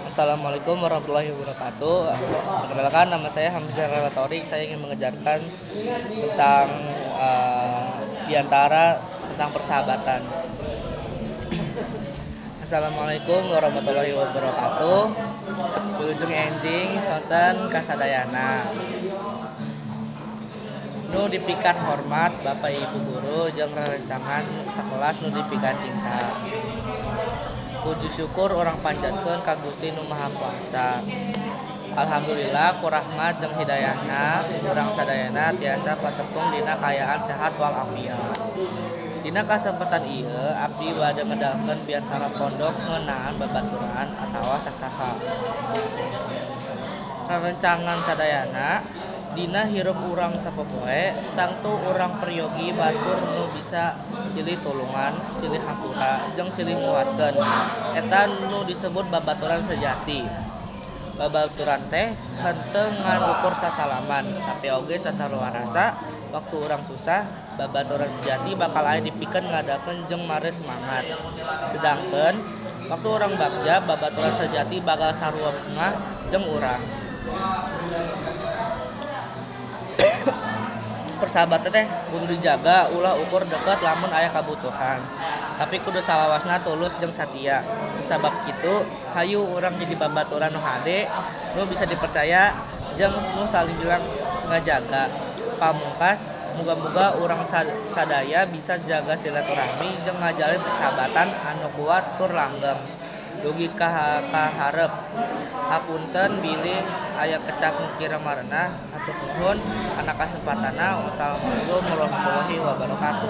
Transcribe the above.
Assalamualaikum warahmatullahi wabarakatuh. Perkenalkan, nama saya Hamzah Relatorik. Saya ingin mengejarkan tentang biantara tentang persahabatan. Assalamualaikum warahmatullahi wabarakatuh. Wilujeng enjing sonten kasadayana. Nu dipikan hormat Bapak Ibu guru jeung rerencangan sakelas nu dipikan cinta. Puji syukur urang panjatkeun ka Gusti Nu Maha Kuasa. Alhamdulillah ku rahmat jeung hidayahna urang sadayana tiasa patepung dina kaayaan sehat walafiat. Dina kasempatan ieu abdi bade medalkeun biantara pondok ngeunaan babaturan atawa sasaha. Rerencangan sadayana dina hirup urang sapopoe tangtu urang peryogi batur nu bisa silih tulungan, silih hampura, jeung silih nguatkeun. Eta nu disebut babaturan sejati. Babaturan teh henteu ngan ukur sasalaman, tapi oge sasarua rasa waktu urang susah, babaturan sejati bakal aya dipikeun ngadalkeun jeung mare semangat. Sedangkeun waktu urang bagja, babaturan sejati bakal sarua bungah jeung urang. Persahabatan teh kudu dijaga, ulah ukur deket lamun aya kabutuhan, tapi kudu salawasna tulus jeung satia. Kusabab kitu, hayu urang jadi babaturan nu hade, nu bisa dipercaya jeung nu saling bilang ngajaga. Pamungkas, muga-muga urang sadaya bisa jaga silaturahmi jeung ngajalin persahabatan anu kuat tur langgeng dugi ka hareup. Hapunten bilih aya kecap nu kirang marenah. Hatur nuhun kana kasempatanna. Wassalamualaikum warahmatullahi wabarakatuh.